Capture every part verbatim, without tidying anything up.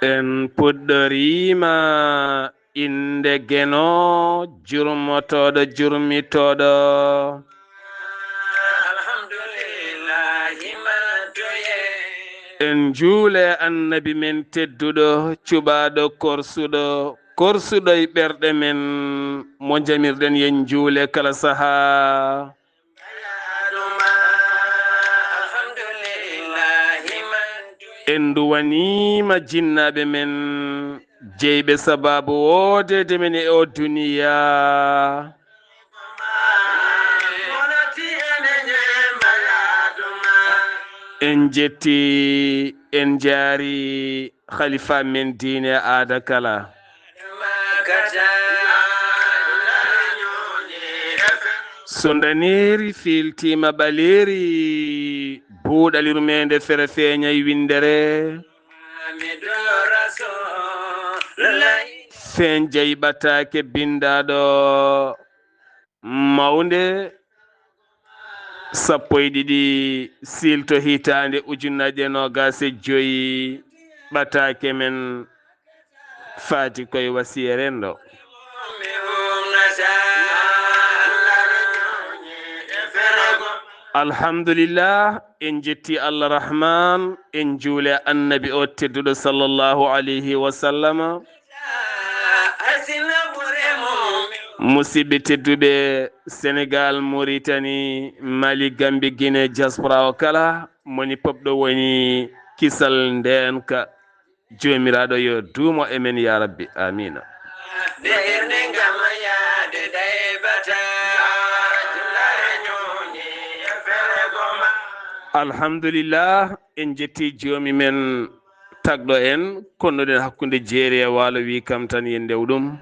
En puɗɗoriima innde Geno, jurmotooɗo, jurmitooɗo. En njuule Annabi men tedduɗo, cuɓaaɗo, korsuɗo, korsuɗo e ɓerɗe men, mo njamirɗen yen njuule kala sahaa. En nduwaniima jinnaaɓe men, jeyɓe sabaabu woodeede men e o duniyaa. En njetti, en njaari khalifa men diine aada kala. So ndaneeri fiiltiima ɓaleeri, buuɗali rumeende fere feeñay winndere. Feeñ jay ɓataake binndaaɗo mawnde sappo e ɗiɗi siilto hitaande ujunnaje noogas e joyi, ɓataake men faati koye wasiya renndo. Alhamdulillah, en jetti Allah Rahman, en juule Annabi o tedduɗo sallallahu alayhi wa sallama. Musidɓe tedduɓe, Senegal, Mauritanie, Mali, Gambie, Guinée, diaspora o kala, moni pop ɗo woni, kisal, ndeenka, Joomiraaɗo yo duumo e men, yaa Rabbi. Aamiina. Alhamdulillah, en jetti Joomi men tagɗo en, konnuɗen hakkunde jeeri e waalo, wi kam tan yen ndew ɗum.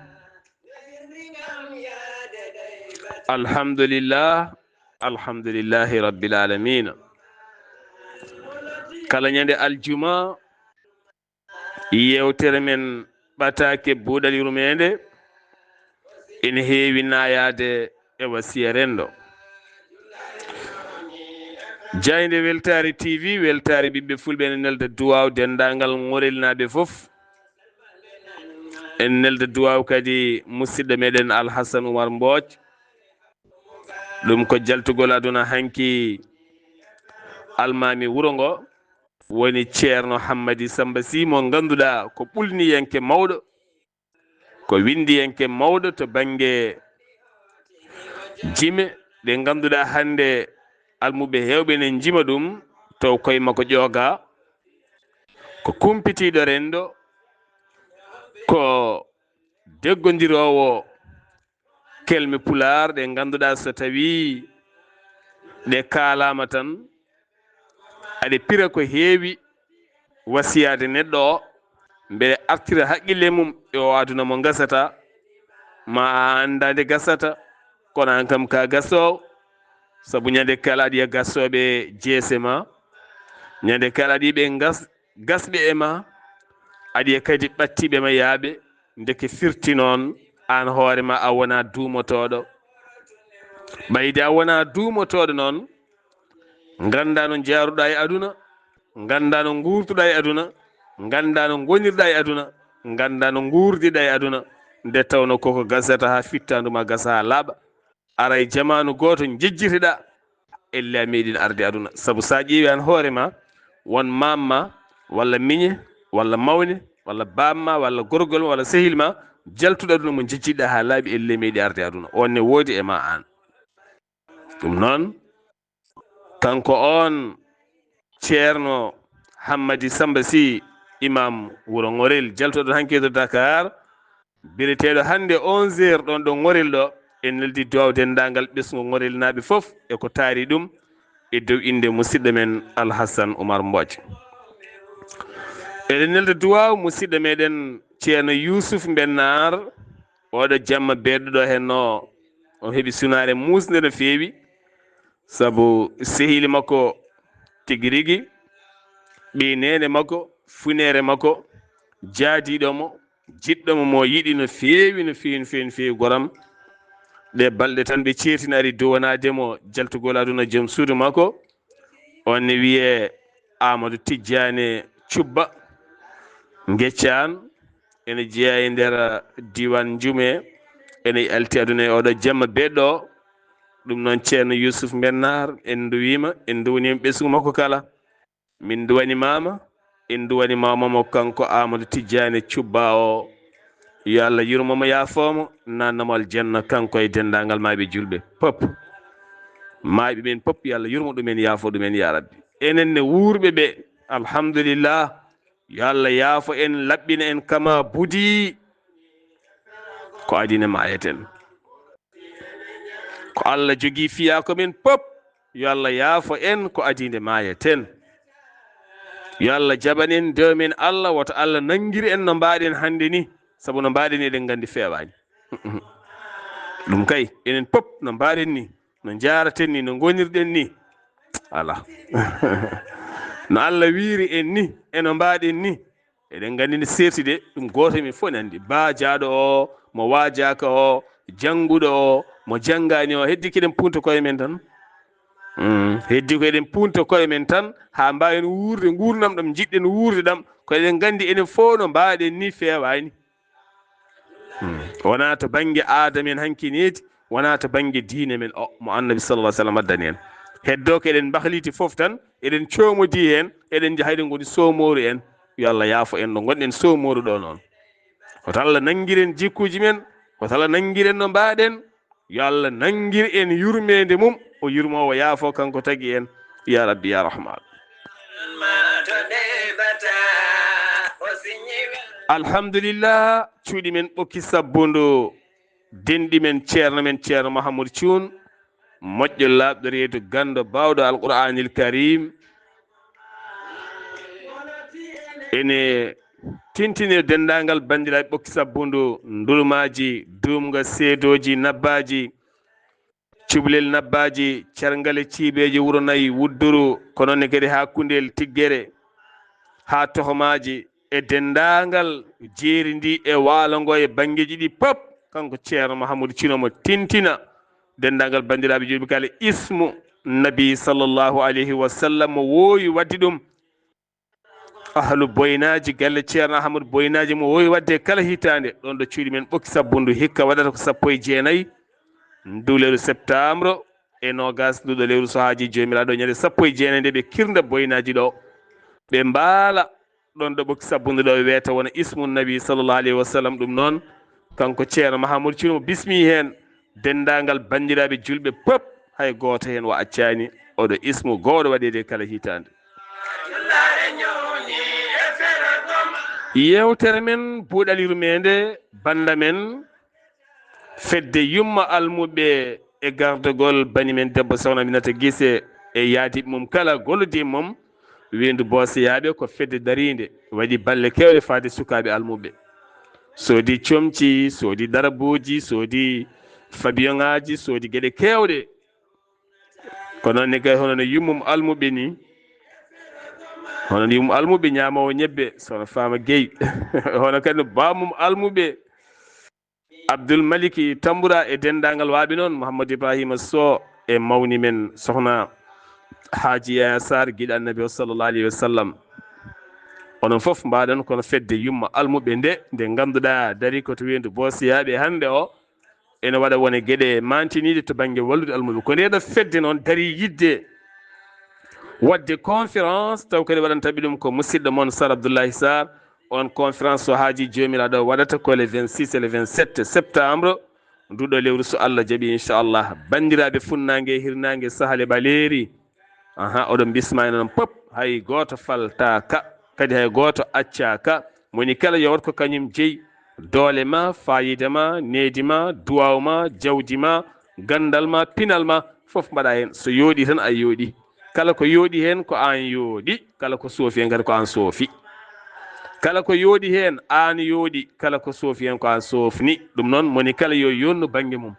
Alhamdulillah, alhamdulillahi rabbil aalamiina. Kala ñande aljuma, yewtere men ɓataake buuɗali rumeende ene heewi nayaade e wasiya renndo. Jaaynde Weltaare T V, Weltaare Ɓiɓɓe Fulɓe, ene nelda duwaaw denndaangal Ŋorelnaaɓe fof. En nelda duwaaw kadi musidɗo meɗen Alhasan Umar Mbooj. Ɗum ko jaltugol aduna hanki almaami wuro ngo, woni Ceerno Hammadi Samba Sy, mo ngannduɗaa ko ɓulniyanke mawɗo, ko winndiyanke mawɗo to bannge jime ɗe ngannduɗaa hannde almuɓe heewɓe ne njima ɗum, taw koye makko ƴooga, ko kumpitiiɗo renndo, ko deggondiroowo kelme pulaar ɗe ngannduɗaa so tawii ɗe kaalaama tan, aɗe pira ko heewi wasiyaade neɗɗo o, mbele artira haqqille mum e o aduna mo gasata, ma a anndaa nde gasata, kono aan kam ka gasoowo, sabu ñande kala aɗa yiya gasooɓe jeese ma, ñande kala aɗa yiya ɓe gas-, gasɓe e ma, aɗa yiya kadi ɓattiiɓe ma yaaɓe, ndeke firti noon, aan hoore ma a wonaa duumotooɗo. Ɓayde a wonaa duumotooɗo noon, nganndaa no njaaruɗaa e aduna, nganndaa no nguurduɗaa e aduna, nganndaa no ngonirɗaa e aduna, nganndaa no nguurdiɗaa e aduna, nde tawnoo koko gasata haa fittaandu ma gasa haa laaɓa. Ara e jamaanu gooto njejjitoɗaa, ellee a meeɗiino arde aduna. Sabu so a ƴeewi aan hoore ma, won maam ma, walla miñe, walla mawne, walla baam ma, walla gorgol ma, walla sehil ma, jaltuɗo aduna mo njejjitoɗaa haa laaɓi, ellee meeɗi arde aduna. Oon ne woodi e ma aan. Ɗum noon, kanko oon Ceerno Hammadi Samba Sy, imam wuro Ŋorel, jaltuɗo hanki to Dakar, bireteeɗo hannde onze heures ɗoon ɗo Ŋorel ɗo, en neldi duwaaw denndaangal ɓesngu Ŋorelnaaɓe fof e ko taari ɗum e dow innde musidɗo men Alhassan Oumar Mbodj. Eɗen nelda duwaaw musidɗo meɗen Ceerno Yuusuf Mbennaar, oɗo jamma beeɗuɗo heen no, o heɓi sunaare muusnde no feewi, sabu sehili makko tigi rigi, ɓii neene makko, funeere makko, jaadiiɗo mo, jiɗɗo mo, mo yiɗi no feewi, no feewi, no feewi, no feewi goram. Ɗe balɗe tan ɓe ceertini ari duwanaade mo jaltugol aduna joom suudu makko. On ne wiyee Amadou Tijjaane Cubba. Ngeccaan ene jeyaa e nder diiwaan Njume, ene alti aduna e oɗo jamma beɗɗo. Ɗum noon, Ceerno Yuusuf Mbennaar, en nduwiima, en nduwaniima ɓesngu makko kala. Min nduwanimaama, en nduwanimaama mo kanko Aamadu Tijjaani Cubba o. Yo Allah yurmo mo, yaafoo mo, naatna mo aljanna, kanko e denndaangal maayɓe juulɓe pop. Maayɓe ɓeen pop, yo Allah yurmo ɗumen, yaafoo ɗumen, yaa Rabbi. Enen ne wuurɓe ɓe, alhamdulillah, yo Allah yaafo en, laɓɓina en kama budi. Ko adii nde maayeten. Ko Allah jogii fiyaako men pop. Yo Allah yaafo en, ko adii nde maayeten. Yo Allah jaɓan en, dew men Allah, woto Allah nanngir en no mbaaɗen hannde ni, sabu no mbaaɗen eɗen nganndi feewaani. Ɗum kay, enen pop no mbaaɗen ni, no njaaraten ni, no ngonirɗen ni, alaa. No Allah wiiri en ni, e no mbaaɗen ni, eɗen nganndi nde seerti de, ɗum gooto men fof ne anndi. Baajaaɗo o, mo waajaaka o, jannguɗo o, mo janngaani o, heddi ko eɗen punta koye men tan. Mm, heddi ko eɗen punta koye men tan, haa mbaawen wuurde nguurndam ɗam njiɗɗen wuurde ɗam. Ko eɗen nganndi enen fof no mbaaɗen ni feewaani. Hmm. Wonaa to bannge aada men hankineeji, wonaa to bannge diine men o, mo Annabi sallallahu alaihi wasallam addani en. Heddo ko eɗen mbahliti fof tan, eɗen coomodii heen, eɗen njaha eɗen ngoni soomooru en. Yo Allah yaafo en ɗo ngonɗen soomooru ɗo noon. Woto Allah nanngir en jikkuuji men, woto Allah nanngir en no mbaaɗen. Yo Allah nanngir en yurmeende mum, o yurmoowo yaafo kanko tagi en. Ya Rabbi, ya Rahman. Alhamdulillah, cuuɗi men ɓokki sabbundu, denɗi men, ceerno men, Ceerno Mahamoud Cuun, moƴƴo laaɓɗo reedu, ganndo baawɗo Alqur'aanil Kariim. Ene tintinir denndaangal banndiraaɓe ɓokki sabbundu, ndulmaaji, duumga, seedooji, nabbaaji, cubalel nabbaaji, carngale ciibeeje wuro nayi, wudduru, ko noon ne kadi haa Kundel, Tiggere, haa Tohomaaji, e denndaangal jeeri ndi e waalo ngo e banngeeji ɗi pop. Kanko Ceerno Mahamoud Cuun omo tintina denndaangal banndiraaɓe juulɓe kala, ismu Nabi sallallahu alayhi wa sallam mo woowi waɗde ɗum. Ahlu Boynaaji, galle Ceerno Ahmadu Boynaaji mo woowi waɗde kala hitaande, ɗoon ɗo cuuɗi men ɓokki sabbundu hikka waɗata ko sappo e jeenayi ndu lewru septembre e noogas ndu ɗo lewru, so haajii Joomiraaɗo, ñande sappo e jeenayi nde ɓe kirnda Boynaaji ɗo, ɓe mbaala ɗoon ɗo ɓokki sabbundu ɗo, weeta wona ismu Nabi sallallahu alayhi wa sallam. Ɗum noon, kanko Ceerno Mahamoud Cuun mo bismii heen denndaangal banndiraaɓe juulɓe pop, hay gooto heen o accaani oɗo ismu gowɗo waɗeede kala hitaande. Yeewtere men, buuɗal yurmeende, bannda men, fedde yumma almuɓɓe e gardagol bani men debbo Sokhna Aminata Gise e yaadiiɓe mum kala, gollidiiɓe mum, Weendu Booseyaaɓe ko fedde dariinde, waɗi balle keewɗe faade sukaaɓe almuɓɓe. Soodi comci, soodi darabuuji, soodi fabiyoŋaaji, soodi geɗe keewɗe. Ko noon ne kay, hono no yummum almuɓɓe ni, hono no yummum almuɓɓe ñaamoowo ñebbe, Sokhna Fama Gueye, hono kadi no bammum almuɓɓe, Abdul Maliki Tambura e denndaangal waaɓe noon, Mouhamadou Ibrahima Sow e mawni men Sokhna Haaji Yaya Sarr, giɗo Annabi o sallallahu alayhi wa sallam. Onon fof mbaɗon kono fedde yumma almuɓɓe nde, nde ngannduɗaa darii ko to weendu Boosiyaaɓe hannde o, ene waɗa wone geɗe mantiniiɗe to bannge wallude almuɓɓe. Ko nde ɗo fedde noon darii yiɗde waɗde conférence, taw kadi waɗanta ɓe ɗum ko musidɗo mon Sar Abdoulaye Sarr. On conférence, so haajii Joomiraaɗo, waɗata ko le vingt-six et le vingt-sept septembre nduɗo lewru, so Allah jaɓi, inchallah. Banndiraaɓe funnaange e hirnaange, sahale ɓaleeri, aha, oɗon bismaa en onon pop, hay gooto faltaaka, kadi hay gooto accaaka. Moni kala yo waɗ ko kañum jeyi, doole ma, faayiida ma, needi ma, duwaaw ma, jawdi ma, ganndal ma, pinal ma, fof mbaɗa heen. So yooɗi tan, a yooɗi. Kala ko yooɗi heen, ko aan yooɗi. Kala ko soofi heen kadi, ko aan soofi. Kala ko yooɗi heen, aan yooɗi. Kala ko soofi heen, ko aan soofni. Ɗum noon, moni kala yo yonnu bannge mum.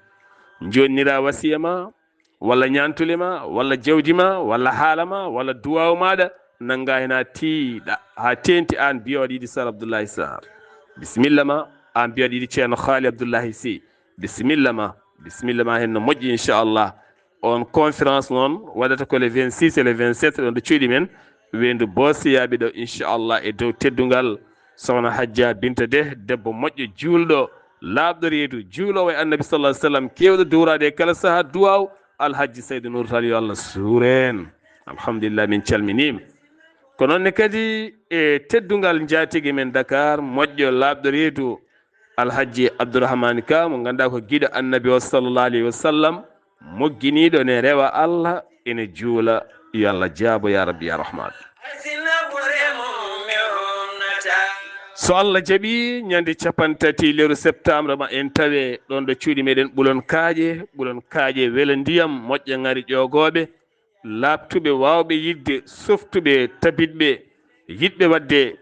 Joonnira wasiya ma, walla ñaantule ma, walla jawdi ma, walla haala ma, walla duwaaw maaɗa, nannga heen haa tiiɗa, haa teeŋti, aan biyo aɗa yiɗi Sar Abdoulaye Sarr. Bisimilla ma, aan biyo aɗa yiɗi Ceerno Haali Abdoulaye Sy. Bisimilla ma, bisimilla ma, heen no moƴƴi, inchallah. On conférence noon waɗata ko le vingt-six et le vingt-sept, ɗoon ɗo cuuɗi men, weendu Boosiyaaɓe ɗo, inchallah, e dow teddungal Sohna Hajja Binta Deh, debbo moƴƴo, juulɗo, laaɓɗo reedu, juuloowo e Annabi sallallahu alaihi wasallam, keewɗo duwraade e kala saha duwaaw. Alhajji Saydu Nuuru Taal, yo Allah suur en. Alhamdulillah, min calminiima. Ko noon ne kadi e teddungal njaatige men Dakar, moƴƴo, laaɓɗo reedu, Alhajji Abdourahmane Ka, mo ngannduɗaa ko giɗo Annabi o sallallahu alaihi wasallam, mogginiiɗo ne rewa Allah, ene juula. Yo Allah jaabo, ya Rabbi, ya Rahman. So Allah jaɓi, ñande capanɗe tati lewru septembre ma en tawe ɗoon ɗo cuuɗi meɗen Ɓulon Kaaƴe, Ɓulon Kaaƴe wela ndiyam, moƴƴa ŋari ƴoogooɓe, laaɓtuɓe, waawɓe yiɗde, softuɓe, tabitɓe, yiɗɓe waɗde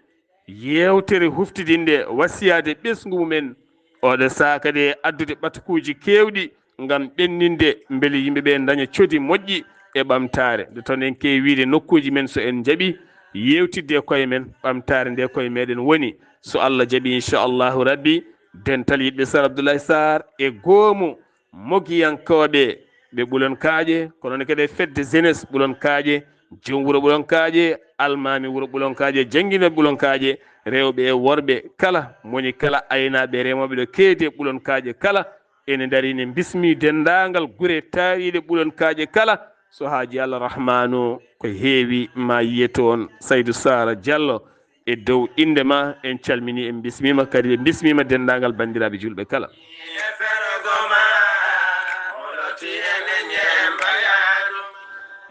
yeewtere huftidinde wasiyaade ɓesngu mumen, oɗo saha kadi e addude ɓatakuuji keewɗi ngam ɓenninde mbele yimɓe ɓe ndaña codi moƴƴi e ɓamtaare. Nde toon en keewi wiyde nokkuuji men, so en njaɓi yeewtidde e koye men, ɓamtaare nde koye meɗen woni. So Allah jaɓi, inchallahu rabbi, dental yiɗɓe Sar Abdoulaye Sarr e goomu mogiyankooɓe ɓe Ɓulon Kaaƴe, ko noon kadi e fedde jeunesse Ɓulon Kaaƴe, joom wuro Ɓulon Kaaƴe, almaami wuro Ɓulon Kaaƴe, jannginooɓe Ɓulon Kaaƴe, rewɓe e worɓe kala, moni kala aynaaɓe remooɓe ɗo keedi e Ɓulon Kaaƴe kala, ene ndarii ne bismii denndaangal gure taariiɗe Ɓulon Kaaƴe kala. So haaji Allah Rahmaanu ko heewi ma yiye toon. Saydu Saara Jallo, e dow innde ma, en calminii, en mbismiima kadi, en mbismiima denndaangal banndiraaɓe juulɓe kala.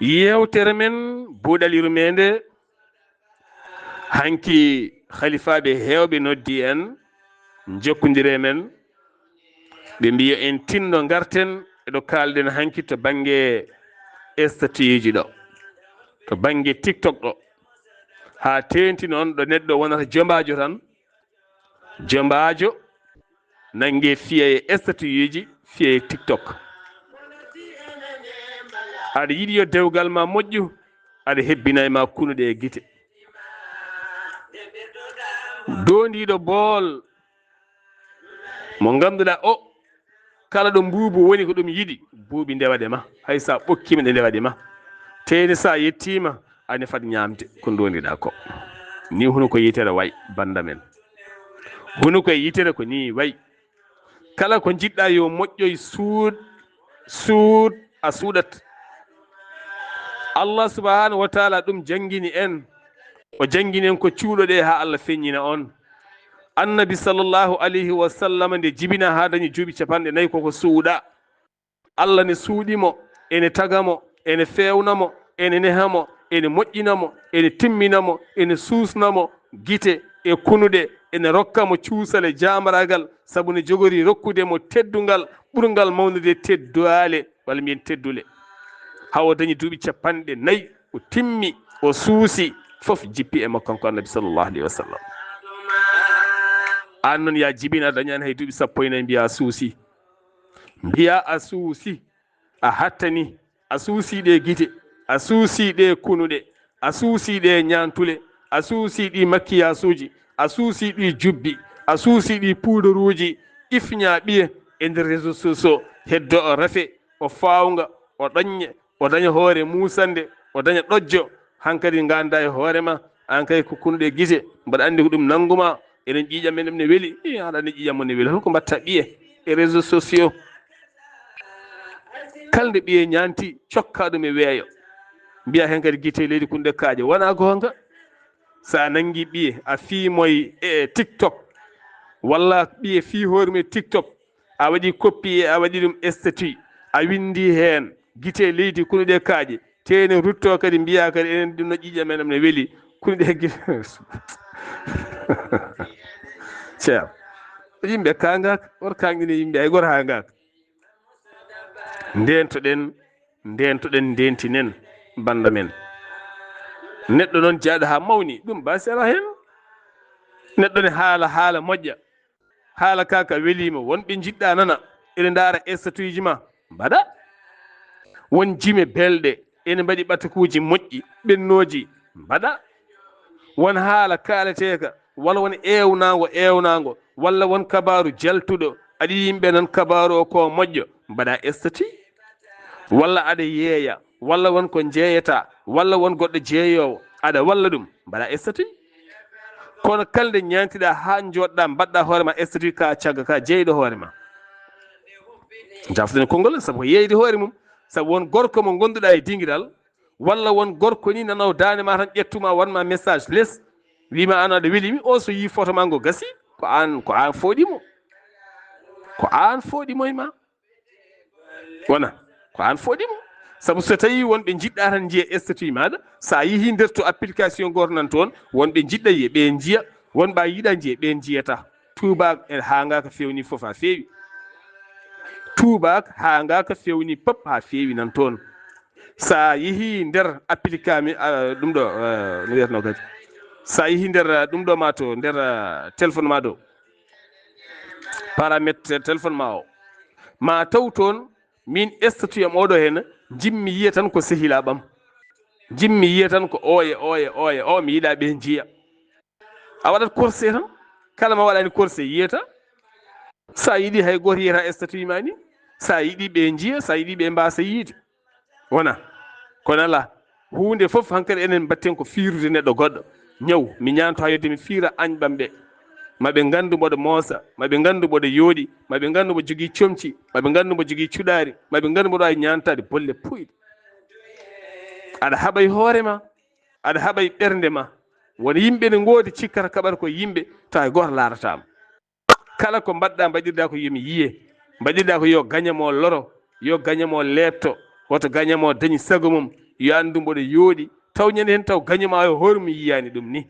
Yeewtere men Buuɗal Yurmeende, hanki halifaaɓe heewɓe noddi en, njokkondire men, ɓe mbiya en tinno ngarten e ɗo kaalɗen hanki to bannge statut ji ɗo, to bannge TikTok ɗo, haa teenti noon ɗo neɗɗo wonata jombaajo tan, jombaajo nannge fiya e statut ji, fiya e TikTok. Aɗa yiɗi yo dewgal ma moƴƴu, aɗa hebbina e ma kunuɗe e gite. Doondiiɗo bool mo ngannduɗaa o, kala ɗo mbuubu woni ko ɗum yiɗi, buubi ndewaɗe ma. Hay so a ɓokkiima ɗe ndewaɗe ma. Teeni so a yettiima, ane fad ñaamde ko ndondiɗaa ko. Ni hunuko yitere way, bannda men. Hunuko e yitere ko ni way. Kala ko njiɗɗaa yo moƴƴoy, suuɗ, suuɗ, a suuɗat. Allah subhanahu wa taala ɗum janngini en. O janngini en ko cuuɗoɗe haa Allah feññina on. Annabi sallallahu alayhi wa sallam nde jibina haa dañi duuɓi capanɗe nayi koko suuɗa. Allah ne suuɗi mo, ene taga mo, ene feewna mo, ene neha mo, ene moƴƴina mo, ene timmina mo, ene suusna mo gite e kunuɗe, ene rokka mo cuusal e jaambaraagal, sabu ne jogori rokkude mo teddungal ɓurngal mawnude teddaale, walla mbiyen teddule. Haa o dañi duuɓi capanɗe nayi, o timmi, o suusi, fof jippi e makko, kanko Annabi sallallahu alayhi wa sallam. Aan noon, yaa jibina, a dañaani hay duuɓi sappo e nayi, mbiyaa a suusi. Mbiyaa a suusi, a hattani, a suusi ɗe gite, a suusi ɗe kunuɗe, a suusi ɗe ñaantule, a suusi ɗi makkiyasuuji, a suusi ɗi jubbi, a suusi ɗi puudaruuji, ifña ɓiye e nder réseaux sociaux, heddo o rafe, o faawnga, o ɗoññe, o daña hoore muusannde, o daña ɗojjo, hankadi nganndaa e hoore ma, aan kay ko kunuɗe gite, mbaɗa anndi ko ɗum nanngu ma, enen ƴiiƴam men ɗum ne weli, i aɗa anndi ƴiiƴam mon ne weli, holko mbatta ɓiye e réseaux sociaux? Kala nde ɓiye ñaanti, cokka ɗum e weeyo, mbiya heen kadi gite leydi kunde kaaƴe, wona goonga? So a nanngi ɓiye, a fiimoy e TikTok, walla ɓiye fii hoore mum e TikTok, a waɗi copier, a waɗi ɗum statut, a winndi heen gite leydi kunuɗe kaaƴe, teene rutto kadi mbiya kadi enen ɗum no ƴiiƴam men ɗam ne weli, kunuɗe gite. Ceerno, yimɓe kaangaaka, woto kaanɗine yimɓe, hay gooto haangaaka. Ndeentoɗen, ndeentoɗen, ndeentinen bannda men. Neɗɗo noon jaaɗo haa mawni, ɗum baasi alaa heen. Neɗɗo ne haala, haala moƴƴa. Haala kaa ka weliima, won ɓe njiɗɗaa nana, ene ndaara statut ji ma, mbaɗa. Won jime belɗe, ene mbaɗi ɓatakuuji moƴƴi, ɓennooji, mbaɗa. Won haala kaalateeka, walla won eewnaango, eewnaango, walla won kabaaru jaltuɗo, aɗa yiɗi yimɓe nan kabaaru o ko moƴƴo, mbaɗa statut. Walla aɗa yeeya, walla won ko njeeyata, walla won goɗɗo jeeyoowo, aɗa walla ɗum, mbaɗa statut. Kono kala nde ñaantiɗaa haa njooɗɗaa, mbaɗɗaa hoore ma statut, ka cagga, ka jeyɗo hoore ma. Jaften konngol, sabu ko yeyde hoore mum. Sabu won gorko mo ngonduɗaa e dingiral, walla won gorko ni nanaw daande ma tan ƴettuma, wanma message les, wima an aɗa welimi, o so yi photo ma ngo gasi, ko an, ko an fooɗimo. Ko an fooɗimo e ma. Wona, ko an fooɗimo. Sabu so tawi wonɓe jiɗɗa tan njiya statut maɗa, sa yeehi nder to application goto nan toon, wonɓe jiɗɗa yiya, ɓe njiya, wonɓa yiɗa njiya, ɓe njiyata. Tuubaak e haangaaka fewni fof ha feewi. Tuubaak haangaaka fewni pop ha feewi nan toon. Sa yeehi nder applikami, ah, ɗum ɗo, ah, no wiyatno kadi? Sa yeehi nder, ah, ɗum ɗo ma to, nder, ah, téléphone ma ɗo, paramètre téléphone ma o, ma taw toon min statut am oɗo heen, jimmi yiya tan ko sehilaɓam. Jimmi yiya tan ko oye, oye, oye, o mi yiɗa ɓe njiya. A waɗat corse tan, kala ma waɗani corse yiyata. Sa yiɗi hay goto yiyata statut ma ni, sa yiɗi ɓe njiya, sa yiɗi ɓe mbasa yiide. Wona, kono ala, huunde fof hankadi enen mbatten ko fiirude neɗɗo goɗɗo. Ñaw, mi ñaanto ha yodde mi fiira añɓam ɓe. Ma ɓe ngandu mboɗo moosa, ma ɓe ngandu mboɗo yooɗi, ma ɓe ngandu mboɗo jogii comci, ma ɓe ngandu mboɗo jogii cuɗaari, ma ɓe ngandu mboɗo waawi ñaantaade bolle puyɗe. Aɗa haɓay hoore ma, aɗa haɓay ɓernde ma. Won yimɓe ne ngoodi cikkata kaɓata ko yimɓe, tawa e gooto laarataama. Kala ko mbaɗɗa, mbaɗirɗa ko yo mi yiye, mbaɗirɗa ko yo gañamo loro, yo gañamo leepto, woto gañamo dañi sago mum, yo anndu mboɗo yooɗi, taw ñande heen taw gañoma o hoore mum yiyaani ɗum ni,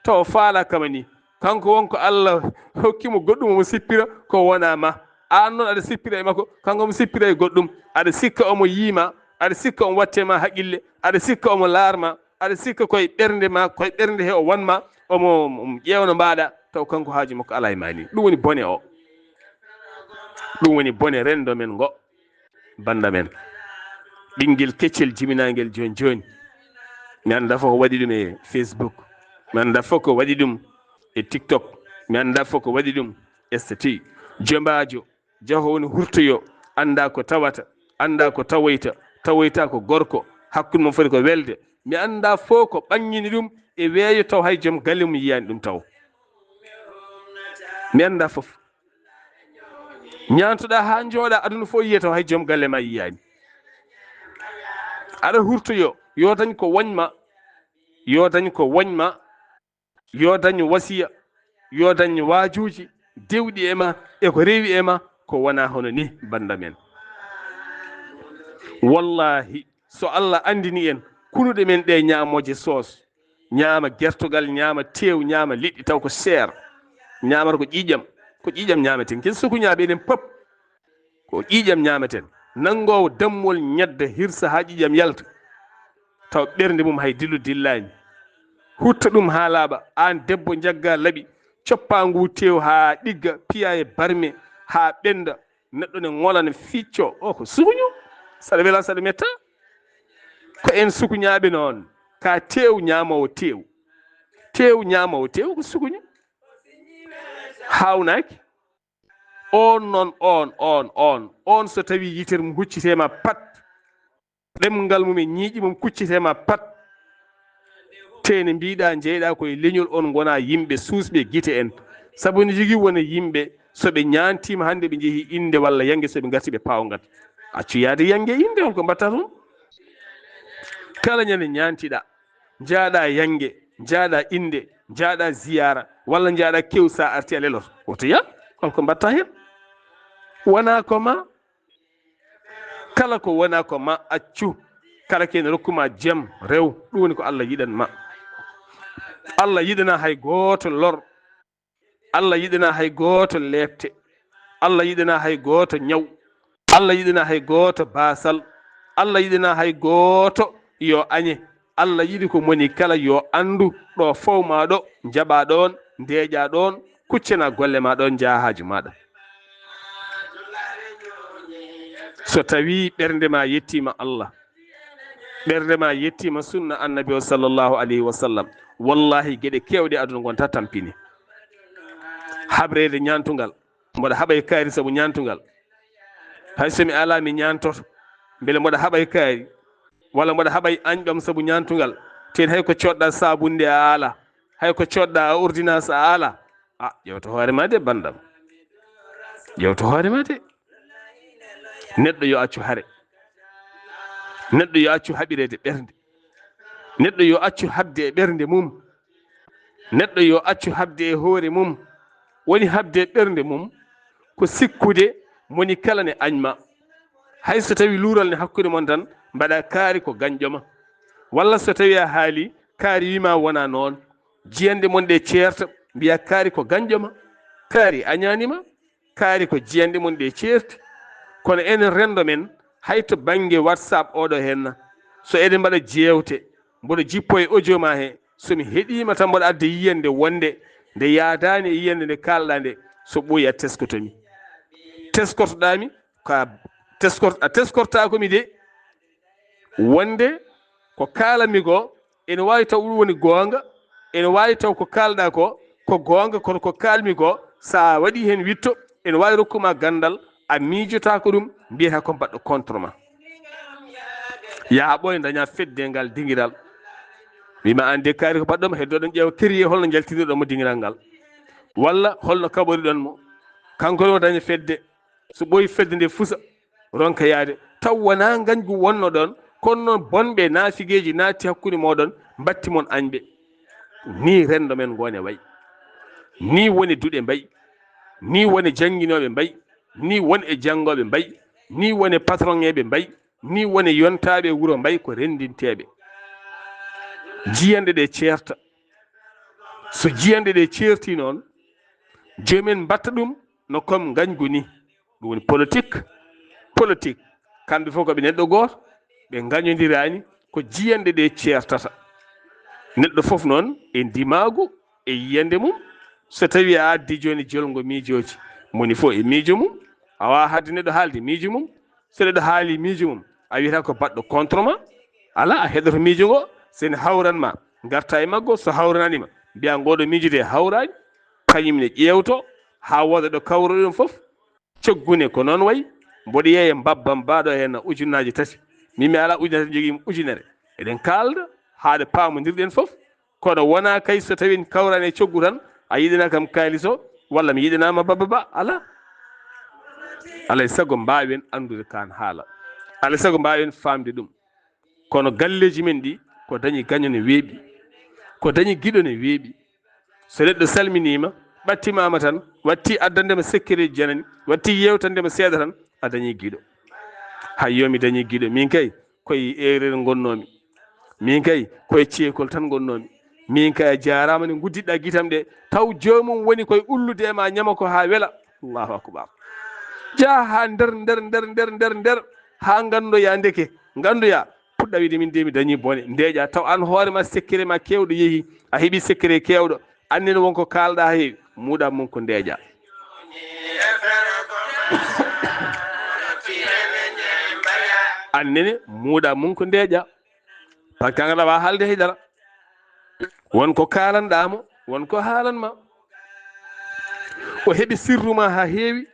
taw o faala kama ni, kanko won ko Allah hokkimo goɗɗum omo sippira ko wona ma, aan noon aɗa sippira e makko, kanko omo sippira e goɗɗum, aɗa sikka omo yiima, aɗa sikka omo watte ma haqqille, aɗa sikka omo laarma, aɗa sikka koye ɓernde ma, koye ɓernde he o wanma, omo, omo ƴeewa no mbaɗa, taw kanko haaju makko ala e ma ni. Ɗum woni bone o. Ɗum woni bone renndo men ngo, bannda men. Ɓinngel keccel jibinangel jooni jooni. Mi annda fof ko waɗi ɗum e Facebook. Mi annda fof ko waɗi ɗum e TikTok. Mi annda fof ko waɗi ɗum e statut. Jombaajo, jaho woni hurtoyo, annda ko tawata, annda ko tawoyta, tawoyta ko gorko, hakkunde mum foti ko welde. Mi annda fof ko ɓanngini ɗum e weeyo, taw hay joom galle mum yiyaani ɗum taw. Mi annda fof. Ñaantoɗa haa njooɗa, aduna fof yiya, taw hay joom galle ma yiyaani. Aɗa hurtoyo, yo dañ ko woñma, yo dañ ko woñma, yo dañ wasiya, yo dañ waajuuji dewɗi e ma e ko rewi e ma, ko wona hono ni, bannda men. Wallahi, so Allah anndini en, kunuɗe men ɗe ñaamooje soos, ñaama gertogal, ñaama teew, ñaama liɗɗi, taw ko seer, ñaamata ko ƴiiƴam, ko ƴiiƴam ñaameten, ken sukuñaaɓe enen pop. Ko ƴiiƴam ñaameten. Nanngoowo dammol ñadda hirsa haa ƴiiƴam yalta. Taw ɓernde mum hay dillu dillaani. Hutta ɗum haa laaɓa. Aan debbo njagga laɓi. Coppa ngu teew haa ɗigga, piya e barme haa ɓennda. Neɗɗo ne ŋola ne ficco. O ko sukuño. Saɗa wela saɗa metta. Ko en sukuñaaɓe noon. Ka teew ñaamoowo teew. Teew ñaamoowo teew ko sukuño. Haawnaaki. On noon, on, on, on, on so tawi yitere mum huccite ma pat, ɗemngal mum e ñiiƴe mum kuccite ma pat, tene mbiɗa jeyɗa koye leñol, on gona yimɓe suusɓe gite en. Sabu ne jogii wona yimɓe, so ɓe ñaantiima hannde ɓe njehii innde walla yannge, so ɓe ngarti ɓe paawngat. Accu yahde yannge innde, on ko mbatta toon? Kala ñande ñaantiɗa, njaaɗa yannge, njaaɗa innde, njaaɗa ziyaara, walla njaaɗa kew, sa arti a leloto. Woto yah, holko mbatta heen? Wona ko ma. Kala ko wona ko ma, accu. Kala ko ene rokku ma jam, rew. Ɗum woni ko Allah yiɗan ma. Allah yiɗana hay gooto lor. Allah yiɗana hay gooto leepte. Allah yiɗana hay gooto ñaw. Allah yiɗana hay gooto baasal. Allah yiɗana hay gooto yo añe. Allah yiɗi ko moni kala yo anndu ɗo fawma ɗo, njaɓa ɗoon, ndeeƴa ɗoon, kuccana golle ma ɗoon, njaha haaju maɗa. So tawi ɓernde ma yettima Allah, ɓernde ma yettima sunna Annabi o sallallahu alayhi wa sallam, wallahi geɗe kewɗe aduna gonta tampini. Haɓreede ñaantungal, mboɗo haɓa e kaari sabu ñaantungal. Hay so mi ala mi ñaantoto, mbele mboɗo haɓa e kaari, walla mboɗo haɓa e añɓam sabu ñaantungal. Teen hay ko coɗɗa sabunde a ala, Hay ko coɗɗa a ordonnance a ala. A ƴewto hoore ma de, bandam. Ƴewto hoore ma de. Neɗɗo yo accu hare. Neɗɗo yo accu haɓireede ɓernde. Neɗɗo yo accu haɓde e ɓernde mum. Neɗɗo yo accu haɓde e hoore mum. Woni haɓde e ɓernde mum ko sikkude moni kala ne añ ma. Hay so tawi luural ne hakkunde mon tan, mbaɗa kaari ko gañƴo ma. Walla so tawi a haali, kaari wima wona noon. Jiyanɗe mon ɗe ceerta, mbiya kaari ko gañƴo ma. Kaari añaani ma. Kaari ko jiyanɗe mon ɗe ceerti. Kono enen renndo men, hay to bannge WhatsApp oɗo henna, so eɗen mbaɗa jeewte, mboɗo jippo e audio ma he, so mi heɗiima tan mboɗo adda yiyannde wonde nde yaadaani e yiyannde nde kaalɗa nde, so ɓooyi a teskoto mi. Teskortoɗa mi, ko a teskor-, a teskortaako mi de, wonde ko kaalanmi ko, ene waawi taw ɗum woni goonga, ene waawi taw ko kaalɗa ko, ko goonga, kono ko kaalmi ko, so a waɗi heen witto, ene waawi rokkuma ganndal, a miijotaako ɗum, mbiyata ko mbaɗɗo contre ma. Yaha ɓooya daña fedde ngal dingiral. Wima aan de kaari ko mbaɗɗon mo, heddoɗon ƴeewa kériye holno njaltinirɗon mo dingiral ngal. Walla holno kaɓoriɗon mo. Kanko ɗo daña fedde. So ɓooyi fedde nde fusa, ronka yaade. Taw wonaa ngañgu wonno ɗon, kono noon bonɓe naafigeeji naatti hakkunde mooɗon, mbatti mon añɓe. Nii renndo men ngo ne wayi. Nii woni duɗe mbayi. Nii woni jannginooɓe mbayi. Nii woni e janngooɓe mbayi. Nii woni patronŋeeɓe mbayi. Nii woni yontaaɓe wuro mbayi ko renndinteeɓe. Jiyanɗe ɗe ceerta. So jiyanɗe ɗe ceerti noon, joomum en mbatta ɗum no comme ngañgu ni. Ɗum woni politique. Politique, kamɓe fof ko ɓe neɗɗo gooto, ɓe ngañondiraani, ko jiyanɗe ɗe ceertata. Neɗɗo fof noon e ndimaagu, e yiyannde mum. So tawi a addi jooni jolngo miijooji, moni fof e miijo mum. A waawaa haɗde neɗɗo haalde miijo mum. So neɗɗo haali miijo mum, a wiyata ko baɗɗo contre ma. Alaa, a heɗoto miijo ngo. So ene hawran ma, ngarta e maggo. So hawranaani ma, mbiya ngoɗo miijo de hawraani. Kañum ne ƴeewto haa wooda ɗo kawroɗon fof. Coggu ne ko noon wayi. Mboɗo yeeya mbabbam baɗo heen ujunnaaje tati. Min mi alaa ujunere tati, mi jogii ujunere. Eɗen kaalda haa ɗo paamondirɗen fof. Kono wonaa kay so tawii en kawraani e coggu tan, a yiɗana kam kaalis o, walla mi yiɗanaama babba ba, alaa. Alaa e sago mbaawen anndude kaan haala. Alaa e sago mbaawen faamde ɗum. Kono galleeji men ɗi, ko dañi gaño ne weeɓi. Ko dañi giɗo ne weeɓi. So neɗɗo salminiima, ɓattimaama tan, watti addande ma sekkereeji janani, watti yeewtande ma seeɗa tan, a dañi giɗo. Hay yo mi dañi giɗo, min kay, koye erreur ngonnoomi. Min kay, koye ceekol tan ngonnoomi. Min kay, a jaaraama ne ngudditɗa gitam ɗe, taw joomum woni koye ullude e ma ñama ko haa wela. Allahu akbar. Jaa haa nder, nder, nder, nder, nder, nder, haa nganndoya ndeke, nganndoya, puɗɗa wiide min de mi dañi bone, ndeeƴa, taw aan hoore ma sekkere ma keewɗo yehi, a heɓi sekkere keewɗo, annene won ko kaalɗa heewi, muuɗa mum ko ndeeƴa. Annene muuɗa mum ko ndeeƴa. Par ce que an aɗa waawi haalde hay dara. Won ko kaalanɗaa mo, won ko haalan ma. O heɓi sirru ma haa heewi,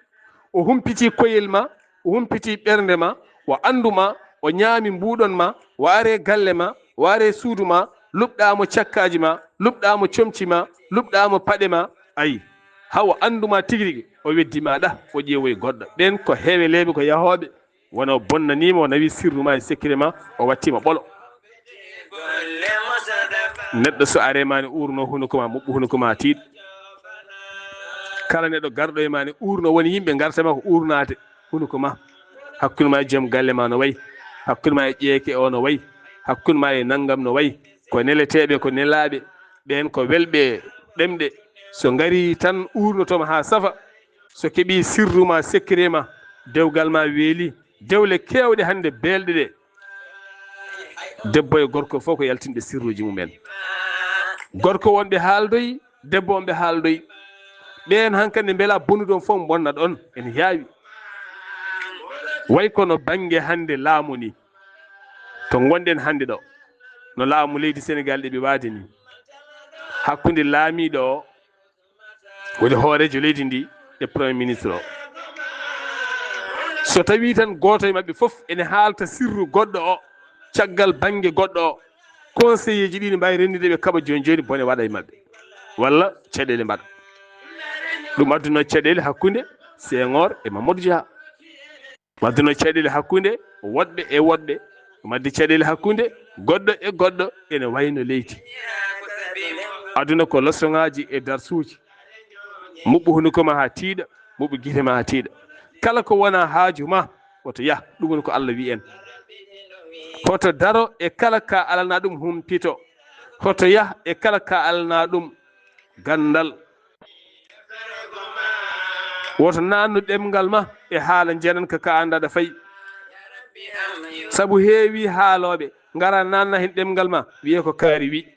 o humpiti koyel ma, o humpiti ɓernde ma, o anndu ma, o ñaami mbuuɗon ma, o are galle ma, o are suudu ma, luɓɗaa mo cakkaaji ma, luɓɗaa mo comci ma, luɓɗaa mo paɗe ma, ayi, haa o anndu ma tigi rigi, o weddi ma ɗa, o ƴeewoyi goɗɗo. Ɓeen ko heeweleeɓe, ko yahooɓe. Wona o bonnaniima, o nawi sirru ma e sekkere ma, o wattiima ɓolo. Neɗɗo so are ma ne uurno hunuko ma, muɓɓu hunuko ma tiiɗ. Kala neɗɗo garɗo e ma ne uurno, woni yimɓe ngarta ma ko uurnaade hunuko ma. Hakkunde ma e joom galle ma no wayi, hakkunde ma e ƴeeke o no wayi, hakkunde ma e nanngam no wayi. Ko neleteeɓe, ko nelaaɓe, ɓeen ko welɓe ɗemɗe. So ngari tan uurnotooma haa safa. So keɓii sirru ma, sekkere ma, dewgal ma weeli, dewle keewɗe hannde beelɗe ɗe. Debbo e gorko fof ko yaltinde sirruuji mum en. Gorko wonɓe haaldoyi, debbo wonɓe haaldoyi. Ɓeen hankadi mbela bonude on fof bonna ɗon, ene yaawi. Way kono bannge hannde laamu ni, to ngonɗen hannde ɗo, no laamu leydi Senegaal ɗeɓi waade ni, hakkunde laamiiɗo o, woni hooreejo leydi ndi e Premier Ministre o. So tawii tan gooto e maɓɓe fof ene haalta sirru goɗɗo o, caggal bannge goɗɗo o, conseiller ji ɗi ne mbaawi renndude ɓe kaɓa jooni jooni bone waɗa e maɓɓe. walla caɗeele mbaɗa. Ɗum adduno caɗeele hakkunde Senghor e Mamadou Dia. Ɗum adduno caɗeele hakkunde woɗɓe e woɗɓe. Ɗum addi caɗeele hakkunde goɗɗo e goɗɗo ene wayno leydi. Aduna ko leçon ŋaaji e darsuuji. Muɓɓu hunuko ma haa tiiɗa, muɓɓu gite ma haa tiiɗa. Kala ko wona haaju ma, woto yah, ɗum woni ko Allah wi'i en. Hoto daro e kala ka alana ɗum humpito. Hoto yah e kala ka alana ɗum ganndal. Woto naannu ɗemngal ma e haala njananka ka anndaa ɗo fayi. Sabu heewi haalooɓe ngara naanna heen ɗemngal ma, wiyee ko kaari wi.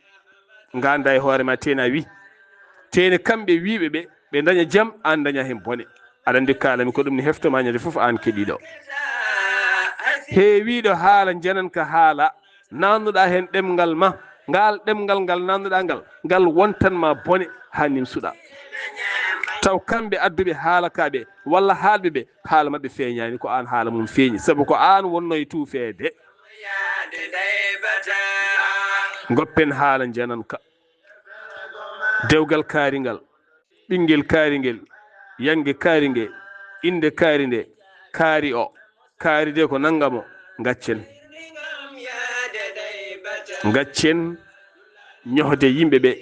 Ngannda e hoore ma teena wi. Teene kamɓe wiiɓe ɓe, ɓe ndaña jam, aan ndaña heen bone. Aɗa anndi kaalami ko ɗum ne heftoma ñande fof aan keɗiiɗo. Heewiiɗo haala njananka haala, naannuɗaa heen ɗemngal ma, ngaal ɗemngal ngal naannuɗaa ngal, ngal wontan ma bone haa nimsuɗaa. Taw kamɓe adduɓe haala ka ɓe, walla haalɓe ɓe, haala maɓɓe feeñaani, ko aan haala mum feeñi, sabu ko aan wonno e tuufeede. Ngoppen haala njananka. Dewgal kaari ngal, ɓinngel kaari ngel, yannge kaari nge, innde kaari nde, kaari o, kaari de ko nannga mo, ngaccen. Ngaccen ñohde yimɓe ɓe.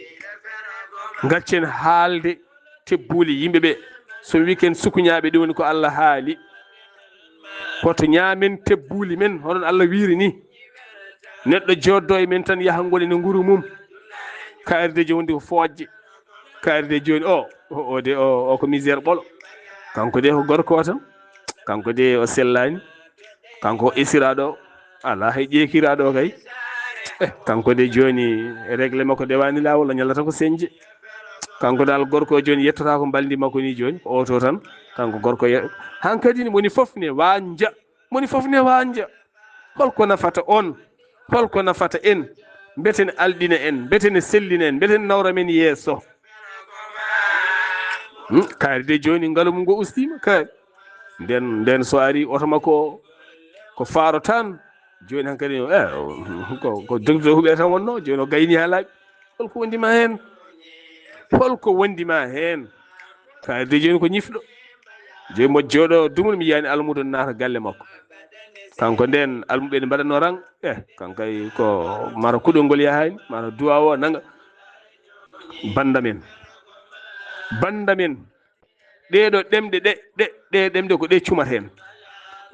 Ngaccen haalde tebbuuli yimɓe ɓe. So mi wii ken sukuñaaɓe, ɗum woni ko Allah haali. Hoto ñaamen tebbuuli men, hono no Allah wiiri ni. Neɗɗo jooɗdo e men tan yaha ngoni no nguru mum. Kaari de jooni ko foojje. Kaari de jooni o, o, o de o, o ko misère ɓolo. Kanko de ko gorko o tan. Kanko de o sellaani. Kanko o esiraaɗo o. Alaa hay ƴeekiraaɗo o kay. Eh, kanko de jooni e règle makko dewaani laawol, o ñallata ko señje. Kanko dal gorko o jooni yettotaako mbalndi makko ni jooni, ko oto tan. Kanko gorko ye-, hankadi ni moni fof ne waanja. Moni fof ne waanja. Holko nafata on? Holko nafata en? Mbete ne alɗina en, mbete ne sellina en, mbete ne nawra men yeeso. Hmm, kaari de jooni ngalu mum ngo ustiima, kaari. Nden, nden so ari oto makko o, ko faaro tan. Jooni hankadi, eh, ko, ko docteur huɓe tan wonno, jooni o gayni haa laaɓi. Holko wondi ma heen? Holko wondi ma heen? Kaari de jooni ko ñifɗo. Jooni mo jooɗo dumol mi yiyani almudo naata galle makko. Kanko nden almuɓe ne mbaɗanno rang. Eh, kankay ko mara kuɗol ngol yahaani, mara duwa o nanga. Banda men. Banda men. Ɗee ɗo ɗemɗe ɗe, ɗe, ɗe ɗemɗe ko ɗe cumat heen.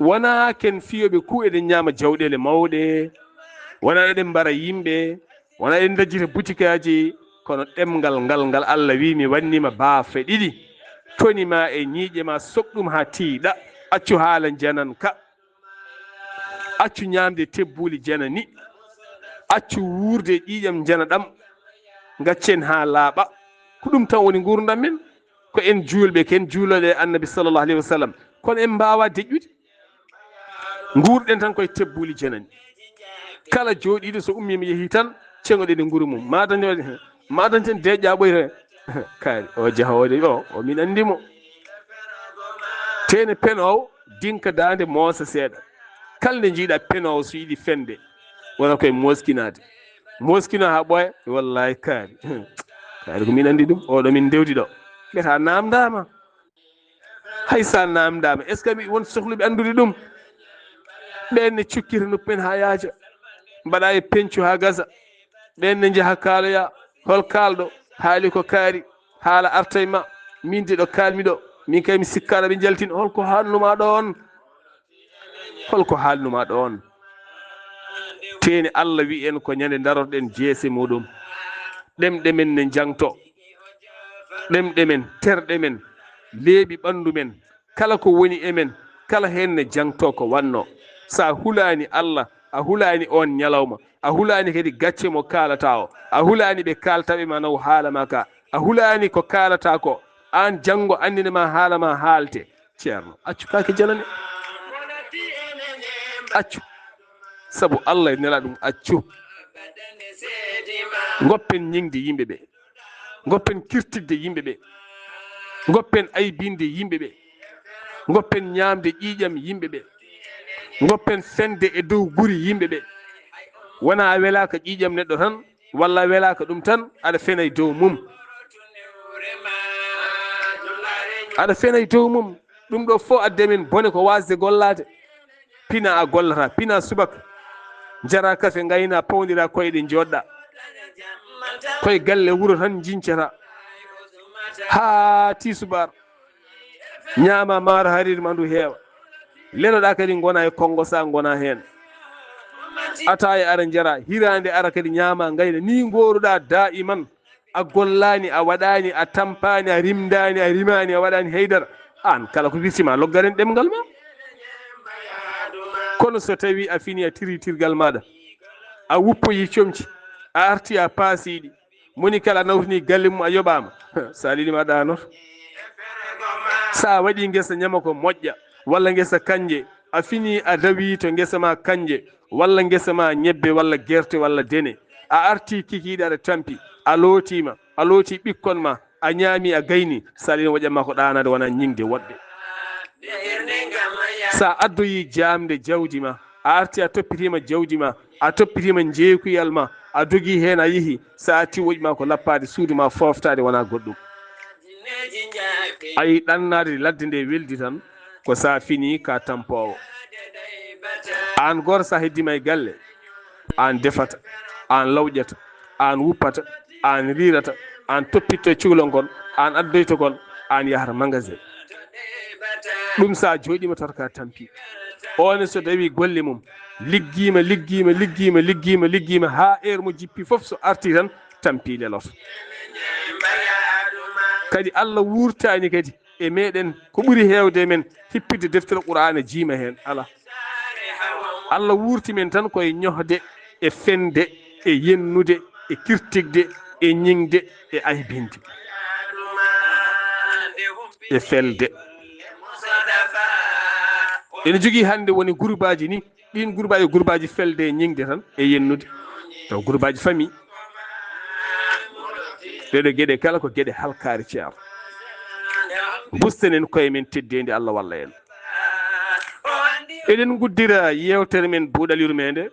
Wonaa ken fiyooɓe kuu eɗen ñaama jawɗeele mawɗe, wonaa eɗen mbara yimɓe, wonaa eɗen ndajjita butikaaji, kono ɗemngal ngal, ngal Allah wii mi wanniima baafe ɗiɗi, toni ma e ñiiƴe ma, soɓ ɗum haa tiiɗa, accu haala njanan ka. Accu ñaamde tebbuuli janani. Accu wuurde ƴiiƴam njana ɗam. Ngaccen haa laaɓa. Ko ɗum tan woni nguurndam men. Ko en juulɓe, ko en juulooɓe e Annabi sallallahu alayhi wa sallam. Kono en mbaawaa deƴƴude. Nguurɗen tan koye tebbuuli janani. Kala jooɗiiɗo so ummiima yehi tan, ceŋoɗen e nguru mum. Maa dañen, maa dañten deeƴƴa ɓoyre. Kaari, o jahoowo de, o, o min anndi mo. Teene penoowo, dinka daande moosa seeɗa. Kala nde njiiɗa penoowo so yiɗi fende, wona koye moskinaade. Moskino haa ɓooya, wallahi kaari. Kaari ko min anndi ɗum, oɗo min ndewdi ɗo. Mbiyata naamndaama. Hay sa naamndaama, est-ce que mi won sohluɓe anndude ɗum? Ɓeen ne cukkita noppi men haa yaaja, mbaɗa e peñcu haa gasa. Ɓeen ne njaha kaaloya, hol kaalɗo? Haali ko kaari, haala arta e ma. Min de ɗo kaalmi ɗo, min kay mi sikkaano ɓe njaltin. Holko haalnuma ɗoon? Holko haalnuma ɗoon? Teeni Allah wi'i en ko ñande daroɗen jeese muɗum. Ɗemɗe men ne njangto. Ɗemɗe men, terɗe men, leeɓi ɓanndu men, kala ko woni e men, kala heen ne jangto ko wanno. Sa hulaani Allah, a hulaani oon ñalawma, a hulaani kadi gacce mo kaalata o, a hulaani ɓe kaaltaɓe ma naw haala ma ka, a hulaani ko kaalata ko, aan janngo anndina ma haala ma haalte. Ceerno, accu kaake janane. Accu. Sabu Allah e nela ɗum, accu. Ngoppen ñiŋde yimɓe ɓe. Ngoppen kirtidde yimɓe ɓe. Ngoppen aybinde yimɓe ɓe. Ngoppen ñaamde ƴiiƴam yimɓe ɓe. Ngoppen fende e dow guri yimɓe ɓe. Wona a welaaka ƴiiƴam neɗɗo tan, walla a welaaka ɗum tan, aɗa fena e dow mum. Aɗa fena e dow mum. Ɗum ɗo fof addi men bone ko waasde gollaade. Pina a gollata, pina subaka. Njara kafe, ngayna, pawndira koyɗe, njooɗɗa. Koye galle wuro tan njincata. Haa tisubar. Ñaama maaro hariiri ma ndu heewa. Leloɗa kadi ngona e konngo sa ngona heen. Ataaya ara njara, hiraande ara kadi ñaama ngayna. Ni ngooruɗa daiman. A gollaani, a waɗaani, a tampaani, a rimdaani, a rimaani, a waɗaani haydara. Aan kala ko wirti ma loggaren ɗemngal ma. Kono so tawi a fini a tiri tirgal maɗa, a wuppoyi comci, a arti a paasiɗi, moni kala nawtini galle mum a yoɓama, sa lili ma ɗanoto. Sa waɗi ngesa ñama ko moƴƴa, walla ngesa kanje, a fini a dawi to ngesa ma kanje, walla ngesa ma ñebbe, walla gerte, walla dene. A arti kikiiɗe aɗa tampi, a lootima, a looti ɓikkon ma, a ñaami, a gayni, sa lili waɗi ma ko ɗanade wona ñiŋde woɗɓe. Sa addoyi jamde jawdi ma, a arti a toppitima jawdi ma, a toppitima jeekuyal ma, a dogi heen a yehi, sa arti woɗi ma ko lappaade suudu ma foftade wona goɗɗum. Ayi ɗannade ladde nde weldi tan, ko sa fini ka tampoowo. Aan goto sa heddima e galle, aan defata, aan lawƴata, aan wuppata, aan riirata, aan toppitto e cukalel ngol, aan addoyto ngol, aan yahata magasin. Ɗum sa jooɗima tawata ka tampi. Oon so dawi golle mum, liggima, liggima, liggima, liggima, liggima, haa heure mo jippi fof so arti tan, tampi leloto. Kadi Allah wurtani kadi e meɗen ko ɓuri heewde men hippitde deftere Qur'aana jiima heen. Ala. Allah wurti men tan koye ñohde e fende e yennude e kirtigde e ñiŋde e aybinde e felde. Ene jogii hannde woni gurbaaji ni, ɗiin gurbaaji, gurbaaji felde e ñiŋde tan e yennude. Taw gurbaaji famille. Ɗeɗo geɗe kala ko geɗe halkaare ceerno. Bustanen koye men teddeendi, Allah walla en. Eɗen nguddira yeewtere men buuɗal yurmeende.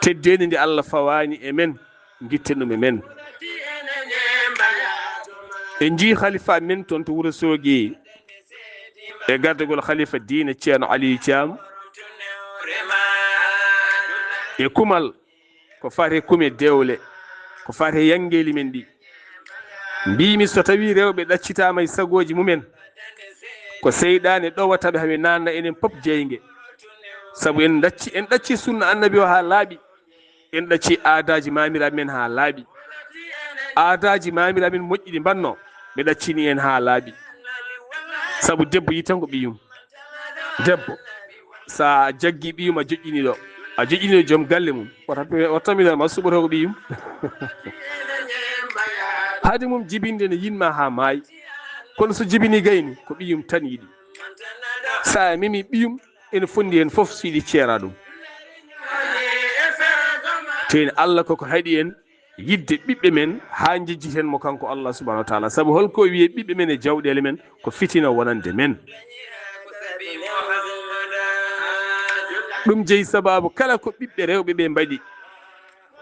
Teddeendi nde Allah fawaani e men, gitten ɗum e men. En njii khalifa men toon to Wuro Soogi e gardagol khalifa diine Ceerno Aliyu Caam e kumal ko fate kume dewle, ko fate yanngeeli men ɗi. Mbiymi so tawi rewɓe ɗaccitaama e sagooji mumen, ko seyɗaane ɗowata ɓe haa ɓe naanna enen pop jeynge. Sabu en ɗacci, en ɗacci sunna annabi o haa laaɓi. En ɗacci aadaaji maamiraaɓe men haa laaɓi. Aadaaji maamiraaɓe men moƴƴi ɗi mbanno, ɓe ɗaccini en haa laaɓi. Sabu debbo yi tan ko ɓiyum. Debbo, sa jaggi ɓiyum a joƴƴini ɗo. A joƴƴini ɗo joom galle mum. Wata, wata mi ma suɓoto ko ɓiyum. Haade mum jibinde ne yinma haa maayi. Kono so jibini gayni, ko ɓiyum tan yiɗi. Sa memi ɓiyum, ene fondi en fof siɗi ceera ɗum. Teni Allah koko haɗi en yidde ɓiɓɓe men haa njejjiten mo kanko Allah subhanahu wa taala. Sabu holko wiye ɓiɓɓe men e jawɗeele men ko fitina wonande men. Ɗum jeyi sababu kala ko ɓiɓɓe rewɓe ɓe mbaɗi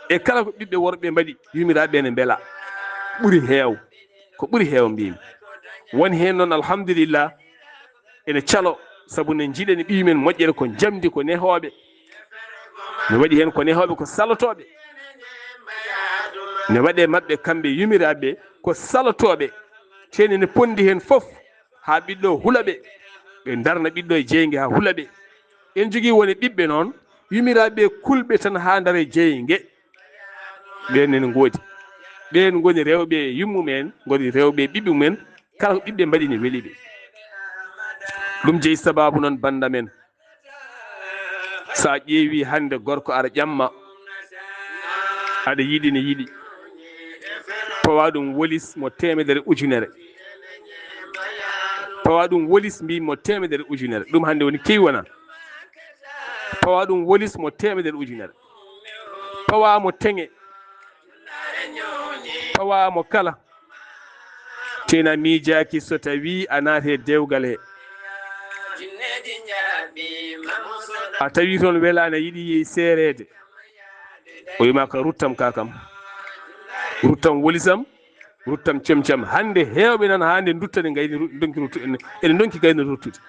e kala ko ɓiɓɓe worɓe mbaɗi, yumiraɓe ene mbela. Ɓuri heew, ko ɓuri heew mbimi. Woni heen noon, alhamdulillah, ene calo, sabu ne njiɗen ɓiyumen moƴƴere ko njamdi, ko nehooɓe. Ne waɗi heen ko nehooɓe, ko salotooɓe. Ne waɗe maɓɓe kamɓe yumiraɓe ko salotooɓe. Teni ne pondi heen fof haa ɓiɗɗo hula ɓe. Ɓe ndarna ɓiɗɗo e jeynge haa hula ɓe. En jogii woni ɓiɓɓe noon, yumiraɓe kulɓe tan haa ndare jeynge. Ɓeen ene ngoodi. Ɓeen ngoni rewɓe yummumen, ngoni rewɓe ɓiɓɓe mumen. Kala ko ɓiɓɓe mbaɗi ne weli ɓe. Ɗum jeyi sababu noon banda men. Sa ƴeewi hannde gorko aɗa ƴamma, aɗa yiɗi ne yiɗi. Pawa ɗum wolis mo teemedere ujunere. Pawa ɗum wolis mbi mo teemedere ujunere. Ɗum hannde woni kewi wona. Pawa ɗum wolis mo teemedere ujunere. Pawa mo teŋe. Pawa mo kala. Tena miijaaki so tawi a naati e dewgal he. A tawi toon welaani, a yiɗi yehi seereede. O wiima ka ruttam ka kam. Ruttam wolisam. Ruttam cem cem. Hannde heewɓe nan haa nde ndutta ne ngayni ru-, ndonki ruttu-, ene, ene ndonki gayno ruttude.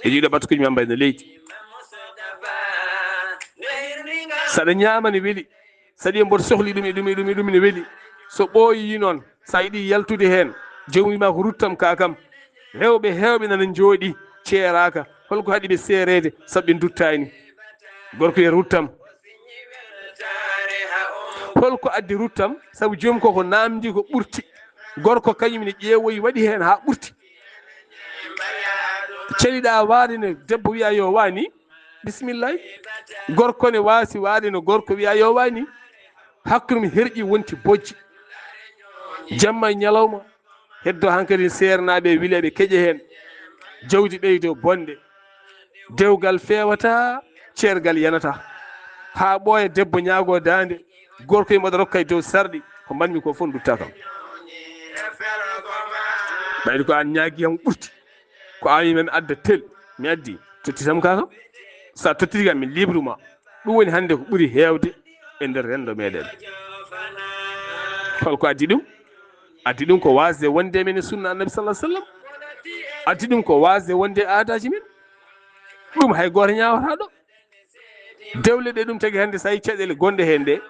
E ɗiɗo ɓattukuji ma mbayno leydi. Saɗa ñaama ne weli. Saɗi mboɗo sohli ɗum e ɗum e ɗum e ɗum ne weli. So ɓooyi noon, sa yiɗi yaltude heen, joomum wiima ko ruttam ka kam. Rewɓe heewɓe nana njooɗi, ceeraaka. Holko haɗi ɓe seereede? Sabu ɓe nduttaani. Gorko wiya ruttam. Holko addi ruttam? Sabu joom ko ko naamndi ko ɓurti. Gorko kañum ne ƴeewoyi waɗi heen haa ɓurti. Celiɗaa waade ne debbo wiya yo waani, bisimillahi. Gorko ne waasi waade no gorko wiya yo waani. Hakkunde mum herƴi wonti bojji. Jamma e ñalawma, heddo hankadi seernaaɓe e wileeɓe keƴe heen. Jawdi ɓeydo bonde. Dewgal feewata, ceergal yanata. Haa ɓooya debbo ñaago daande, gorko e mbaɗa rokka e dow sarɗi, ko mbaɗmi ko fof nduttaa kam. Ɓayde ko aan ñaagi kam ɓurti. Ko aan wiima mi adda tel, mi addi. Tottitam ka kam. Sa tottiti kam, mi libre ma. Ɗum woni hannde ko ɓuri heewde e nder renndo meɗen. Holko addi ɗum? Addi ɗum ko waasde wonde men e sunna Annabi sallallahu alaihi wasallam. Addi ɗum ko waasde wonde e aadaaji men. Ɗum hay gooto ñaawata ɗo. Dewle ɗe ɗum tagi hannde, so tawi caɗeele gonɗe heen ɗe,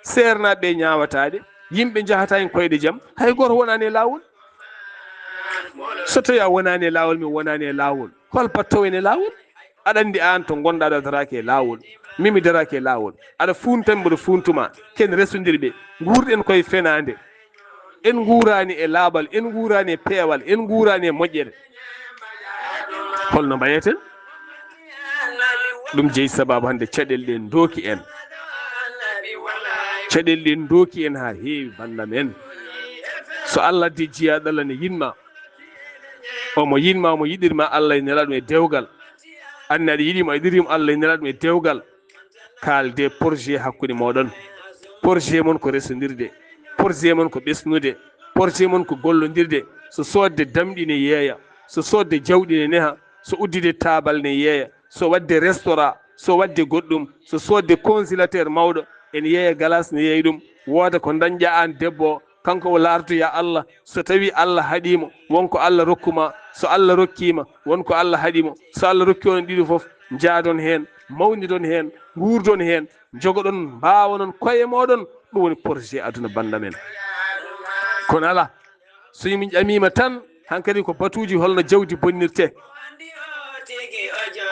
seernaaɓe ɓe ñaawataade, yimɓe njahata heen koyɗe jam, hay gooto wonaani e laawol. So tawi a wonaani e laawol, mi wonaani e laawol, hol battowo en e laawol? Aɗa anndi aan to ngonɗaa, aɗa daraaki e laawol, min mi daraaki e laawol. Aɗa fuunta mi, mboɗo fuuntuma, ken resondirɓe, nguurɗen koye fenaande. En nguuraani e laaɓal, en nguuraani e peewal, en nguuraani e moƴƴere. Holno mbayeten? Ɗum jeyi sababu hannde caɗeele ɗe ndooki en. Caɗeele ɗe ndooki en haa heewi, bannda men. So Allah addi jiyaaɗo Allah ne yiɗma, omo yiɗma, omo yiɗirma, Allah e nelaaɗo e dewgal. Anne aɗa yiɗimo, a yiɗirimo, Allah e nelaaɗo e dewgal. Kaalde projet hakkunde mooɗon. Projet mon ko resondirde. Projet mon ko ɓesnude. Projet mon ko gollondirde. So soodde damɗi ne yeeya, so soodde jawɗi ne neha, so uddude taabal ne yeeya, so waɗde restaurant, so waɗde goɗɗum, so soodde congélateur mawɗo, ene yeeya, glace ne yeeya ɗum. Wooda ko dañƴaa aan debbo o, kanko o laartoya Allah. So tawi Allah haɗiimo, won ko Allah rokkuma. So Allah rokkiima, won ko Allah haɗiimo. So Allah rokki on ɗiɗo fof, njaadon heen, mawnidon heen, nguurdon heen, njogoɗon, mbaawanon koye mooɗon. Ɗum woni projet aduna, bannda men. Kono alaa, so yimɓe ƴamiima tan, hankadi ko batuuji holno jawdi bonnirtee.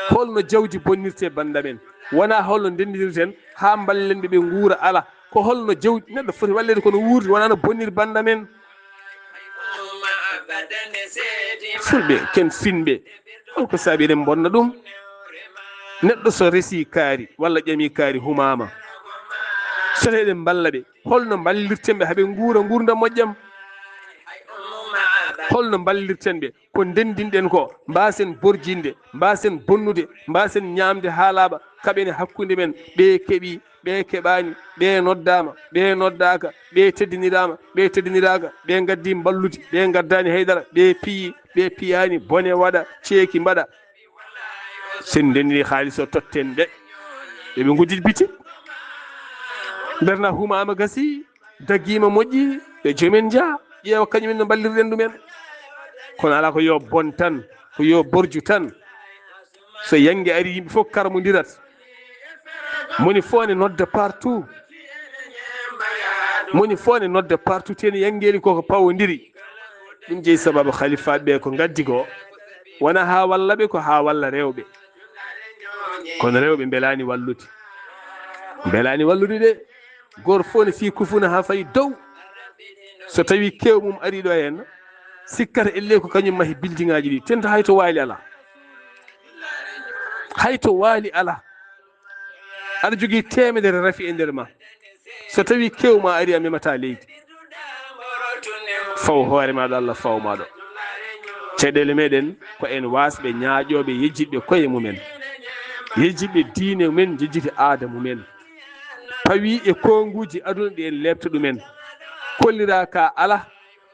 Holno jawdi bonnirtee, bannda men? Wonaa holno ndenndirten haa mballen ɓe, ɓe nguura, alaa. Ko holno jawdi, neɗɗo foti walleede kono wuurde, wonaa no bonnir, bannda men. Fulɓe, ken Finɓe, holko saabi eɗen mbonna ɗum? Neɗɗo so resi kaari walla ƴami kaari humaama, so tawi eɗen mballa ɓe, holno mballirten ɓe haa ɓe nguura nguurndam moƴƴam? Holno mballirten ɓe? Ko ndenndinɗen ko, mbaasen borjinde, mbaasen bonnude, mbaasen ñaamde haa laaɓa, kaɓen e hakkunde men, ɓe keɓi, ɓe keɓaani, ɓe noddaama, ɓe noddaaka, ɓe teddiniraama, ɓe teddiniraaka, ɓe ngaddi mballude, ɓe ngaddaani haydara, ɓe piyi, ɓe piyaani, bone waɗa, ceeki mbaɗa. Sen ndenndini haalis o, totten ɓe. Ɓe ɓe nguddit bitik. Mbernaa humaama gasi, daggiima moƴƴi, ɓe joomen njaa, ƴeewa kañumen no mballirɗen ɗumen. Kono alaa, ko yo bon tan, ko yo borju tan. So yannge ari, yimɓe fof karmondirat. Moni fof ne nodda partout. Moni fof ne nodda partout, teni yanngeeli koko pawodiri. Ɗum jeyi sababu halifaaɓe ɓe ko ngaddi ko, wona haa walla ɓe, ko haa walla rewɓe. Kono rewɓe mbelaani wallude. Mbelaani wallude de. Gooto fof ne fii kufuna haa fayi dow. So tawi kew mum ari ɗo heen, sikkata elle ko kañum mahi buildingaaji ɗi, tenta hay to waali alaa. Hay to waali alaa. Aɗa jogii teemedere rafi e nder ma. So tawi kew ma ari, a memata leydi. Faw hoore maɗa, Allah faw maɗo. Caɗeele meɗen ko en wasɓe, ñaaƴooɓe, yejjitɓe koye mumen, yejjitɓe diine mumen, yejjiti aada mumen. Pawi e konguuji aduna ɗi en leepta ɗumen. Kollira ka ala,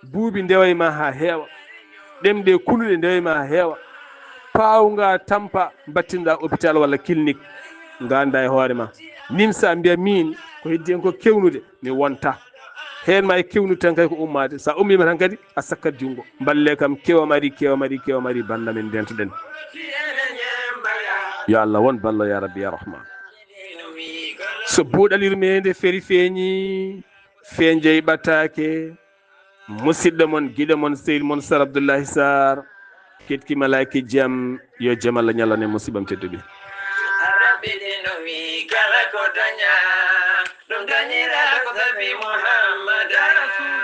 buubi ndeway ma haa heewa. Ɗemɗe kuluɗe ndeway ma haa heewa. Paawnga tampa, mbattinɗa hôpital walla clinique. Ngannda e hoore ma. Nimsa mbiya min ko heddi en ko kewnude, mi wonta. Heen ma e kewnu tan kay ko ummaade. So a ummiima tan kadi, a sakkat junngo. Mballe kam, kewam ari, kewam ari, kewam ari, bannda min ndeentoɗen. Yo Allah won ballo, ya Rabbi, ya Rahman. So buuɗal yurmeende feri feeñi, feenjoy ɓataake, musidɗo mon, giɗo mon, sehil mon, Sar Abdullahi Sar, ketki malaaki jam, yo jam Allah ñallan e musiɓam tedduɓe. Rabbi ɗino wi kala ko daña, ɗum dañira ko sabi Muhammad Rasul.